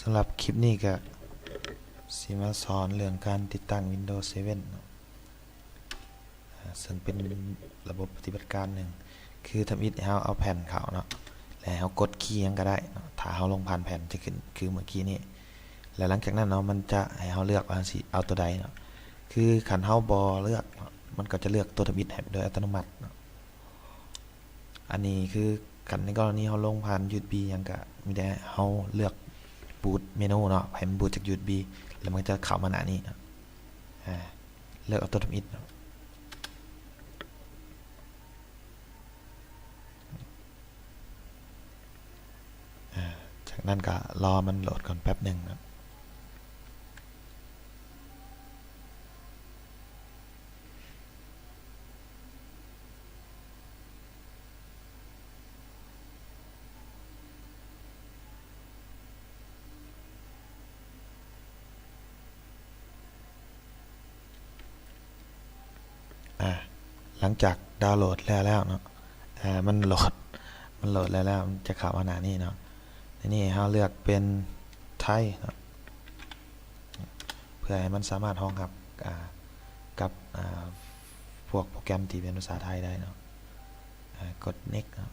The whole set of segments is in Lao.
ສຳລັບຄລິບນີ້ກະຊິມາສອນເລື່ອງການຕິດຕັ້ງ Windows ເຊເວັນເນາະ ເຊິ່ງເປັນລະບົບປະຕິບັດການໜຶ່ງ ຄືທຳອິດໃຫ້ເຮົາເອົາແຜ່ນເຂົ້າເນາະ ແລະເຮົາກົດຄີຫຍັງກະໄດ້ເນາະ ຖ້າເຮົາລົງຜ່ານແຜ່ນຈະຂຶ້ນຄືເມື່ອກີ້ນີ້ ແລະຫຼັງຈາກນັ້ນເນາະ ມັນຈະໃຫ້ເຮົາເລືອກວ່າເຮົາຊິເອົາໂຕໃດເນາະ ຄືຄັນເຮົາບໍ່ເລືອກເນາະ ມັນກໍຈະເລືອກໂຕທຳອິດໃຫ້ໂດຍອັດຕະໂນມັດເນາະ. ອັນນີ້ຄືຄັນໃນກໍລະນີເຮົາລົງຜ່ານ ຢູເອັສບີ ຫຍັງ ກະມີແຕ່ເຮົາເລືອກ boot ເມນູເນາະ ໃຫ້ມັນ boot ຈາກ ຢູເອັສບີ ແລ້ວມັນຈະເຂົ້າມາໜ້ານີ້ເນາະ ອາ ເລືອກເອົາໂຕທຳອິດເນາະ ອາ ຈາກນັ້ນກະລໍມັນໂຫຼດກ່ອນແປັບໜຶ່ງເນາະ. ອາ ຫຼັງຈາກດາວໂຫຼດແລ້ວແລ້ວເນາະ ອາ ມັນໂຫຼດ ມັນໂຫຼດແລ້ວແລ້ວ ມັນຈະເຂົ້າມາໜ້ານີ້ເນາະ ໃນນີ້ເຮົາເລືອກເປັນໄທເນາະ ເພື່ອໃຫ້ມັນສາມາດຮອງຮັບ ອາ ກັບ ອາ ພວກໂປຣແກຣມທີ່ເປັນພາສາໄທໄດ້ເນາະ ອາ ກົດ next ເນາະ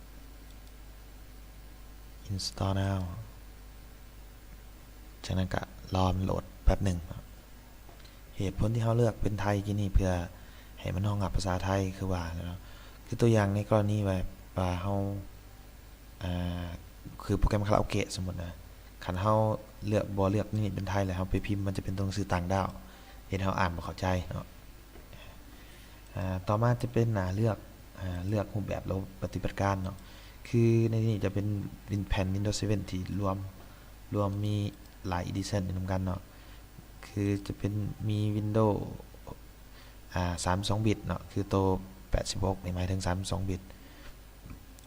install now ຈາກນັ້ນກະລໍມັນໂຫຼດແປັບໜຶ່ງເນາະ. ເຫດຜົນທີ່ເຮົາເລືອກເປັນໄທກີ້ນີ້ ເພື່ອໃຫ້ມັນຮອງຮັບພາສາໄທ ຄືວ່າເນາະ ຄືຕົວຢ່າງໃນກໍລະນີວ່າ ວ່າເຮົາ ອາ ຄືໂປຣແກຣມຄາຣາໂອເກະ ສົມມຸດນະ ຄັນເຮົາເລືອກ ບໍ່ເລືອກນີ້ເປັນໄທ ແລ້ວເຮົາໄປພິມ ມັນຈະເປັນຕົວໜັງສືຕ່າງດ້າວ ເຮັດໃຫ້ເຮົາອ່ານບໍ່ເຂົ້າໃຈເນາະ. ອາ ຕໍ່ມາຈະເປັນໜ້າເລືອກ ອາ ເລືອກຮູບແບບລະບົບປະຕິບັດການເນາະ ຄືໃນນີ້ຈະເປັນວິນ ແຜ່ນ Windows ເຊເວັນ ທີ່ລວມ ລວມມີຫຼາຍ edition ຢູ່ນຳກັນເນາະ ຄືຈະເປັນມີ Windows ອາ ສາມສິບສອງບິດເນາະ ຄືໂຕແປດສິບຫົກນີ້ໝາຍເຖິງສາມສິບສອງບິດ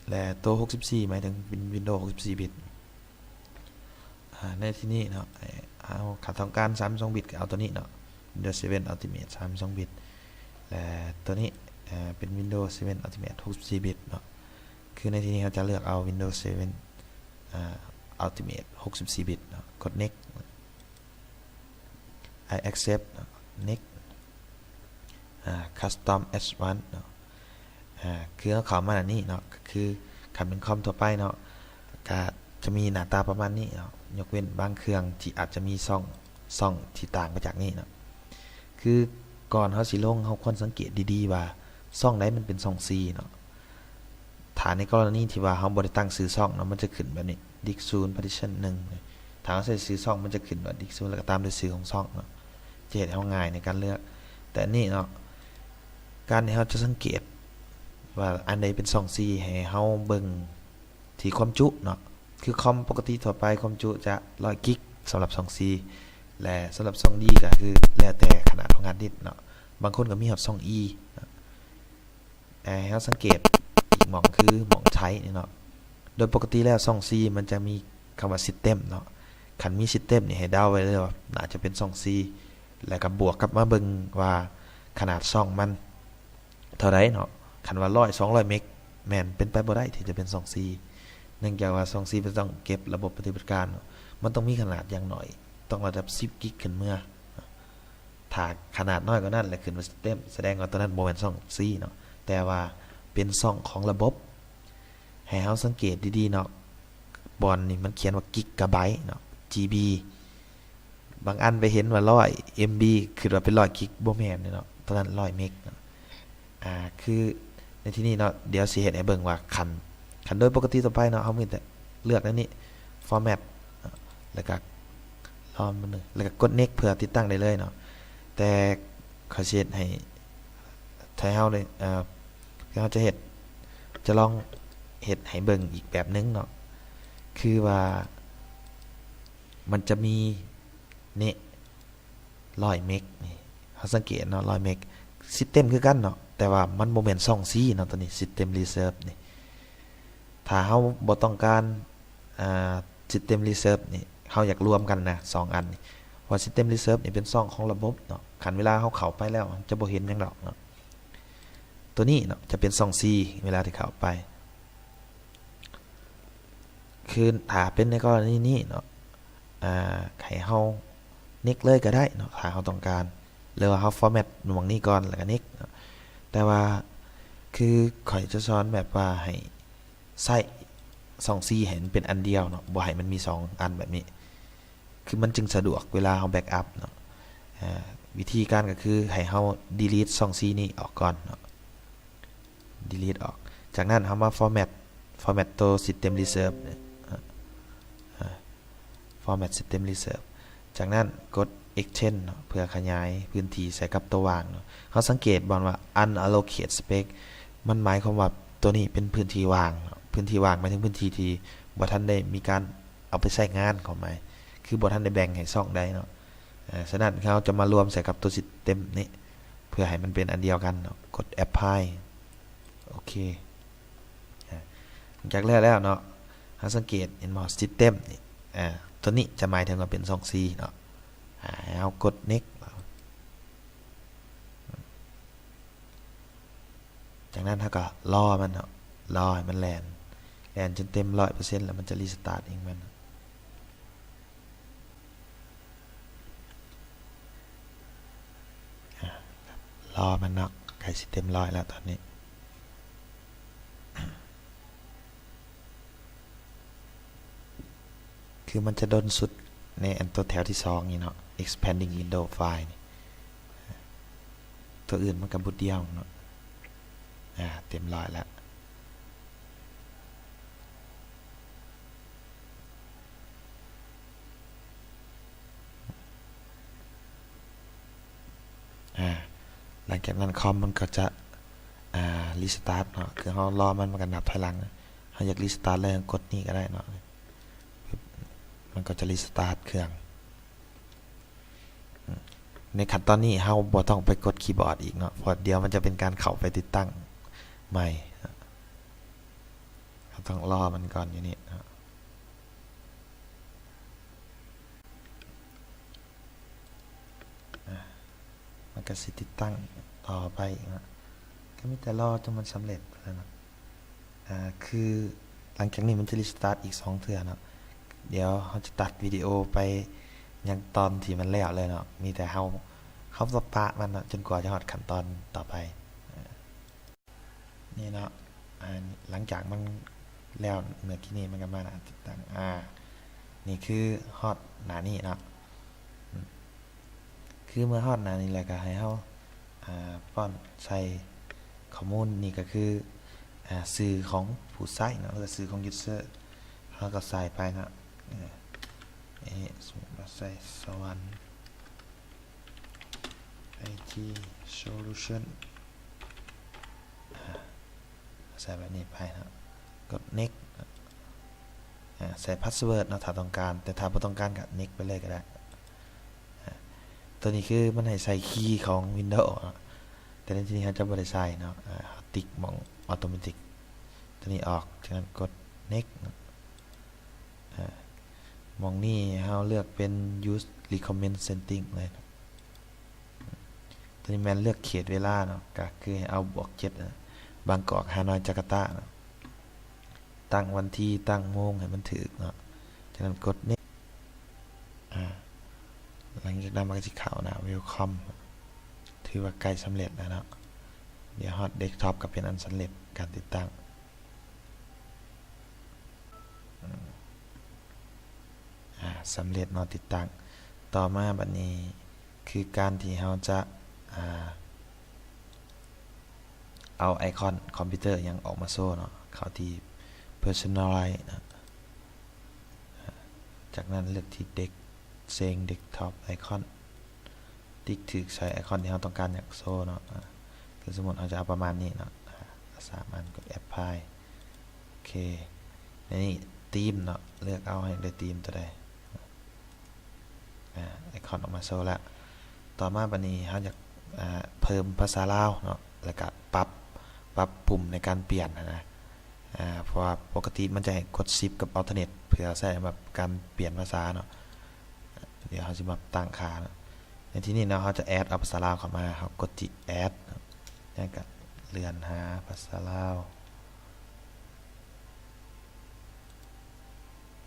ແລະໂຕຫົກສິບສີ່ໝາຍເຖິງເປັນ Windows ຫົກສິບສີ່ບິດ. ອາ ໃນທີ່ນີ້ເນາະ ເຮົາ ຖ້າຕ້ອງການສາມສິບສອງບິດ ກໍເອົາໂຕນີ້ເນາະ Windows ເຊເວັນ Ultimate ສາມສິບສອງບິດ ແລະໂຕນີ້ ອາ ເປັນ Windows ເຊເວັນ Ultimate ຫົກສິບສີ່ບິດເນາະ ຄືໃນທີ່ນີ້ເຮົາຈະເລືອກເອົາ Windows ເຊເວັນ ອາ Ultimate ຫົກສິບສີ່ບິດເນາະ ກົດ next I accept ເນາະ next ອາ custom as one ເນາະ ອາ ຄືເຮົາເຂົ້າມາອັນນີ້ເນາະ ກໍຄືຄັນເປັນຄອມທົ່ວໄປເນາະ ກະຈະມີໜ້າຕາປະມານນີ້ເນາະ ຍົກເວັ້ນບາງເຄື່ອງທີ່ອາດຈະມີຊ່ອງ ຊ່ອງທີ່ຕ່າງໄປຈາກນີ້ເນາະ ຄືກ່ອນເຮົາຊິລົງ ເຮົາຄວນສັງເກດດີໆວ່າຊ່ອງໃດມັນເປັນຊ່ອງ C ເນາະ. ຖ້າໃນກໍລະນີທີ່ວ່າເຮົາບໍ່ໄດ້ຕັ້ງຊື່ຊ່ອງເນາະ ມັນຈະຂຶ້ນແບບນີ້ disk ສູນ partition ໜຶ່ງ ຖ້າເຮົາໃສ່ຊື່ຊ່ອງ ມັນຈະຂຶ້ນວ່າ disk ສູນ ແລ້ວກໍຕາມດ້ວຍຊື່ຂອງຊ່ອງເນາະ ຈະເຮັດໃຫ້ເຮົາງ່າຍໃນການເລືອກ. ແຕ່ອັນນີ້ເນາະ ການທີ່ເຮົາຈະສັງເກດວ່າອັນໃດເປັນຊ່ອງ C ໃຫ້ເຮົາເບິ່ງທີ່ຄວາມຈຸເນາະ ຄືຄອມປົກກະຕິທົ່ວໄປຄວາມຈຸຈະຮ້ອຍກິກສຳລັບຊ່ອງ C ແລະສຳລັບຊ່ອງ D ກໍຄືແລ້ວແຕ່ຂະໜາດຂອງຮາດດິສເນາະ ບາງຄົນກໍມີຮອດຊ່ອງ E ເນາະ. ໃຫ້ເຮົາສັງເກດອີກໝ່ອງຄືໝ່ອງ Type ນີ້ເນາະ ໂດຍປົກກະຕິແລ້ວຊ່ອງ C ມັນຈະມີຄຳວ່າ System ເນາະ ຄັນມີ System ນີ້ໃຫ້ເດົາໄວ້ເລີຍວ່າໜ້າຈະເປັນຊ່ອງ C ແລ້ວກໍບວກກັບມາເບິ່ງວ່າຂະໜາດຊ່ອງມັນເທົ່າໃດເນາະ ຄັນວ່າຮ້ອຍ ສອງຮ້ອຍເມັກ ແມ່ນເປັນໄປບໍ່ໄດ້ທີ່ຈະເປັນຊ່ອງ C ເນື່ອງຈາກວ່າຊ່ອງ C ມັນຕ້ອງເກັບລະບົບປະຕິບັດການເນາະ ມັນຕ້ອງມີຂະໜາດຢ່າງໜ້ອຍຕ້ອງລະດັບສິບກິກຂຶ້ນເມືອ. ຖ້າຂະໜາດນ້ອຍກວ່ານັ້ນ ແລະ ຂຶ້ນວ່າ System ສະແດງວ່າຕົວນັ້ນບໍ່ແມ່ນຊ່ອງ C ເນາະ ແຕ່ວ່າເປັນຊ່ອງຂອງລະບົບ. ໃຫ້ເຮົາສັງເກດດີໆເນາະ ບ່ອນນີ້ມັນຂຽນວ່າ Gigabyte ເນາະ GB ບາງອັນໄປເຫັນວ່າຮ້ອຍ MB ຄິດວ່າເປັນຮ້ອຍກິກ ບໍ່ແມ່ນເນາະ ຕົວນັ້ນຮ້ອຍເມັກເນາະ. ອາ ຄືໃນທີ່ນີ້ເນາະ ດຽວຊິເຮັດໃຫ້ເບິ່ງວ່າຄັນ ຄັນໂດຍປົກກະຕິທົ່ວໄປເນາະ ເຮົາມີແຕ່ເລືອກແນວນີ້ Format ເນາະ ແລ້ວກະລອງເບິ່ງ ແລ້ວກະກົດ Next ເພື່ອຕິດຕັ້ງໄດ້ເລີຍເນາະ. ແຕ່ຂ້ອຍຊິເຮັດໃຫ້ ຖ້າເຮົາໄດ້ ເອີ ເຮົາຈະເຮັດ ຈະລອງເຮັດໃຫ້ເບິ່ງອີກແບບໜຶ່ງເນາະ ຄືວ່າມັນຈະມີ ນີ້ ຮ້ອຍເມັກນີ້ ເຮົາສັງເກດເນາະ ຮ້ອຍເມັກ System ຄືກັນເນາະ ແຕ່ວ່າມັນບໍ່ແມ່ນຊ່ອງ C ເນາະ ຕົວນີ້ System Reserve ນີ້. ຖ້າເຮົາບໍ່ຕ້ອງການ ອ່າ System Reserve ນີ້ ເຮົາຢາກລວມກັນນະ ສອງອັນນີ້ ເພາະວ່າ System Reserve ນີ້ເປັນຊ່ອງຂອງລະບົບເນາະ ຄັນເວລາເຮົາເຂົ້າໄປແລ້ວຈະບໍ່ເຫັນຫຍັງດອກເນາະ. ຕົວນີ້ເນາະ ຈະເປັນຊ່ອງ C ເວລາທີ່ເຂົ້າໄປ ຄືຖ້າເປັນໃນກໍລະນີນີ້ເນາະ ອ່າ ໃຫ້ເຮົາ next ເລີຍກໍໄດ້ເນາະ ຖ້າເຮົາຕ້ອງການ ຫຼືວ່າເຮົາ format ໝ່ອງນີ້ກ່ອນ ແລ້ວກໍ next ເນາະ. ແຕ່ວ່າຄືຂ້ອຍຈະສອນແບບວ່າໃຫ້ໃຊ້ຊ່ອງ C ໃຫ້ມັນເປັນອັນດຽວເນາະ ບໍ່ໃຫ້ມັນມີສອງອັນແບບນີ້ ຄືມັນຈຶ່ງສະດວກເວລາເຮົາ backup ເນາະ. ອາ ວິທີການກໍຄືໃຫ້ເຮົາ delete ຊ່ອງ C ນີ້ອອກກ່ອນເນາະ. delete ອອກ. ຈາກນັ້ນເຮົາມາ format format ໂຕ system reserve ເນຍ format system reserve. ຈາກນັ້ນກົດ extend ເນາະ ເພື່ອຂະຫຍາຍພື້ນທີ່ໃສ່ກັບໂຕວ່າງເນາະ. ເຮົາສັງເກດບ່ອນວ່າ unallocate space ມັນໝາຍຄວາມວ່າໂຕນີ້ເປັນພື້ນທີ່ວ່າງເນາະ. ພື້ນທີ່ວ່າງໝາຍເຖິງພື້ນທີ່ທີ່ບໍ່ທັນໄດ້ມີການເອົາໄປໃຊ້ງານ ຄວາມໝາຍຄືບໍ່ທັນໄດ້ແບ່ງໃຫ້ຊ່ອງໃດເນາະ. ເອີ ສະນັ້ນເຮົາຈະມາລວມໃສ່ກັບໂຕ system ນີ້ ເພື່ອໃຫ້ມັນເປັນອັນດຽວກັນເນາະ. ກົດ apply ໂອເຄ. ອາ ຫຼັງຈາກແລ້ວແລ້ວເນາະ ເຮົາສັງເກດເຫັນບໍ່ system ນີ້ ອາ ໂຕນີ້ຈະໝາຍເຖິງວ່າເປັນຊ່ອງ C ເນາະ. ອາ ໃຫ້ເຮົາກົດ next. ຈາກນັ້ນເຮົາກໍລໍມັນເນາະ ລໍໃຫ້ມັນແລ່ນ ແລ່ນຈົນເຕັມຮ້ອຍເປີເຊັນ ແລ້ວມັນຈະ restart ເອງມັນ. ອາ ລໍມັນເນາະ ໃກ້ຊິເຕັມຮ້ອຍແລ້ວຕອນນີ້. ຄືມັນຈະດົນສຸດໃນອັນຕົວແຖວທີສອງນີ້ເນາະ expanding window file ນີ້ ຕົວອື່ນມັນກໍບຸດດຽວເນາະ. ອາ ເຕັມຮ້ອຍແລ້ວ. ອາ ຫຼັງຈາກນັ້ນຄອມມັນກໍຈະ ອາ restart ເນາະ ຄືເຮົາລໍມັນ ມັນກໍນັບຖອຍຫຼັງ. ເຮົາຢາກ restart ເລີຍ ກົດນີ້ກໍໄດ້ເນາະ ມັນກໍຈະ restart ເຄື່ອງ. ໃນຂັ້ນຕອນນີ້ເຮົາບໍ່ຕ້ອງໄປກົດຄີບອດອີກເນາະ ເພາະດຽວມັນຈະເປັນການເຂົ້າໄປຕິດຕັ້ງໃໝ່. ເຮົາຕ້ອງລໍມັນກ່ອນຢູ່ນີ້ເນາະ. ອາ ມັນກໍຊິຕິດຕັ້ງຕໍ່ໄປເນາະ ກໍມີແຕ່ລໍຈົນມັນສຳເລັດຫັ້ນນະ. ອາ ຄືຫຼັງຈາກນີ້ມັນຈະ restart ອີກສອງເທື່ອເນາະ. ດຽວເຮົາຈະຕັດວິດີໂອໄປຍັງຕອນທີ່ມັນແລ້ວເລີຍເນາະ ມີແຕ່ເຮົາ ເຮົາຈະປະມັນເນາະ ຈົນກວ່າຈະຮອດຂັ້ນຕອນຕໍ່ໄປ. ນີ້ເນາະ ອາ ຫຼັງຈາກມັນແລ້ວເມື່ອກີ້ນີ້ ມັນກໍມາໜ້າຕິດຕັ້ງ. ອາ ນີ້ຄືຮອດໜ້ານີ້ເນາະ ອືມ ຄືເມື່ອຮອດໜ້ານີ້ແລ້ວກໍໃຫ້ເຮົາ ອາ ປ້ອນໃສ່ຂໍ້ມູນ ນີ້ກໍຄື ອາ ຊື່ຂອງຜູ້ໃຊ້ເນາະ ຫຼືວ່າຊື່ຂອງ user ເຮົາກໍໃສ່ໄປເນາະ. ເອີ ເອ ສົມມຸດວ່າໃສ່ສະຫວັນ ໄອທີ Solution ອາ ໃສ່ແບບນີ້ໄປເນາະ ກົດ next. ອາ ໃສ່ password ເນາະ ຖ້າຕ້ອງການ ແຕ່ຖ້າບໍ່ຕ້ອງການກໍ next ໄປເລີຍກໍໄດ້. ອາ ຕົວນີ້ຄືມັນໃຫ້ໃສ່ຄີຂອງ Windows ເນາະ ແຕ່ໃນທີ່ນີ້ເຮົາຈະບໍ່ໄດ້ໃສ່ເນາະ. ອາ ເຮົາຕິກໝ່ອງ Automatic ຕົວນີ້ອອກ ຈາກນັ້ນກົດ next ເນາະ. ອາ ໝ່ອງນີ້ເຮົາເລືອກເປັນ use recommend setting ເລີຍ. ຕົວນີ້ແມ່ນເລືອກເຂດເວລາເນາະ ກໍຄືໃຫ້ເອົາບວກເຈັດນະ ບາງກອກ ຮານອຍ ຈາກາຕາເນາະ ຕັ້ງວັນທີ ຕັ້ງໂມງໃຫ້ມັນຖືກເນາະ. ຈາກນັ້ນກົດ next. ອາ ຫຼັງຈາກນັ້ນມັນກໍຊິເຂົ້າໜ້າ welcome ຖືວ່າໃກ້ສຳເລັດແລ້ວເນາະ. ດຽວຮອດ desktop ກໍເປັນອັນສຳເລັດການຕິດຕັ້ງ. ອາ ສຳເລັດເນາະ ຕິດຕັ້ງ. ຕໍ່ມາບັດນີ້ຄືການທີ່ເຮົາຈະ ອາ ເອົາໄອຄອນຄອມພິວເຕີຫຍັງອອກມາໂຊເນາະ. ເຂົ້າທີ່ Personalize ເນາະ ຈາກນັ້ນເລືອກທີ່ Desk Change Desktop Icon ຕິກຖືກໃສ່ໄອຄອນທີ່ເຮົາຕ້ອງການຢາກໂຊເນາະ. ອາ ຄືສົມມຸດເຮົາຈະເອົາປະມານນີ້ເນາະ ອາ ສາມອັນ ກົດ Apply. ໂອເຄ ໃນນີ້ທີມເນາະ ເລືອກເອົາໃຫ້ໄດ້ທີມຕົວໃດ. ອາ ໄອຄອນອອກມາໂຊແລ້ວ. ຕໍ່ມາບັດນີ້ເຮົາຢາກ ອາ ເພີ່ມພາສາລາວເນາະ ແລ້ວກະປັບ ປັບປຸ່ມໃນການປ່ຽນຫັ້ນນະ. ອາ ເພາະວ່າປົກກະຕິມັນຈະໃຫ້ກົດ Shift ກັບ Alternate ເພື່ອໃຊ້ສຳລັບການປ່ຽນພາສາເນາະ. ດຽວເຮົາຊິມາຕັ້ງຄ່າເນາະ. ໃນທີ່ນີ້ເນາະ ເຮົາຈະ add ເອົາພາສາລາວເຂົ້າມາ ເຮົາກົດທີ່ add ແລ້ວກະເລື່ອນຫາພາສາລາວ.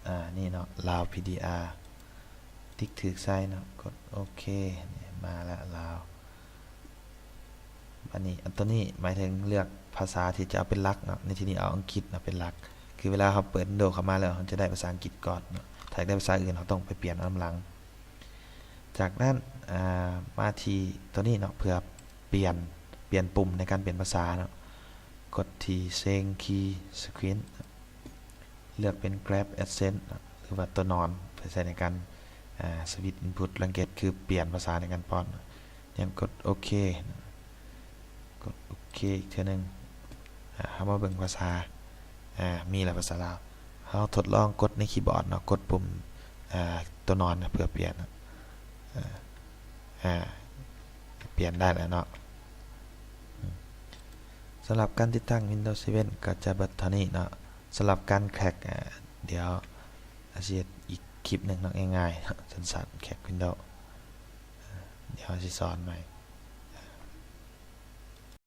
ອາ ນີ້ເນາະ Lao PDR ຕິກຖືກໃສ່ເນາະ ກົດໂອເຄ ນີ້ມາແລ້ວລາວ. ບາດນີ້ອັນຕົວນີ້ໝາຍເຖິງເລືອກພາສາທີ່ຈະເອົາເປັນຫຼັກເນາະ ໃນທີ່ນີ້ເອົາອັງກິດເນາະເປັນຫຼັກ ຄືເວລາເຮົາເປີດວິນໂດເຂົ້າມາແລ້ວ ເຮົາຈະໄດ້ພາສາອັງກິດກ່ອນເນາະ ຖ້າຢາກໄດ້ພາສາອື່ນ ເຮົາຕ້ອງໄປປ່ຽນເອົານຳຫຼັງ. ຈາກນັ້ນ ອາ ມາທີ່ຕົວນີ້ເນາະ ເພື່ອປ່ຽນ ປ່ຽນປຸ່ມໃນການປ່ຽນພາສາເນາະ ກົດທີ່ Change Key Screen ເລືອກເປັນ Grab Accent ເນາະ ຫຼືວ່າຕົວນອນ ເພື່ອໃຊ້ໃນການ ອາ Switch Input Language ຄືປ່ຽນພາສາໃນການປ້ອນ. ຍັງກົດໂອເຄ ກົດໂອເຄອີກເທື່ອໜຶ່ງ. ອາ ເຮົາມາເບິ່ງພາສາ ອາ ມີແລ້ວພາສາລາວ. ເຮົາທົດລອງກົດໃນຄີບອດເນາະ ກົດປຸ່ມ ອາ ຕົວນອນເພື່ອປ່ຽນ ອາ ອາ ປ່ຽນໄດ້ແລ້ວເນາະ. ສຳລັບການຕິດຕັ້ງ Windows Seven ກໍຈະເບິດເທົ່ານີ້ເນາະ. ສຳລັບການແຄັກ ອາ ດຽວອາດຊິເຮັດອີກຄລິບໜຶ່ງເນາະ ງ່າຍໆ ສັ້ນໆ ແຄັກ Windows ດຽວເຮົາຊິສອນໃໝ່.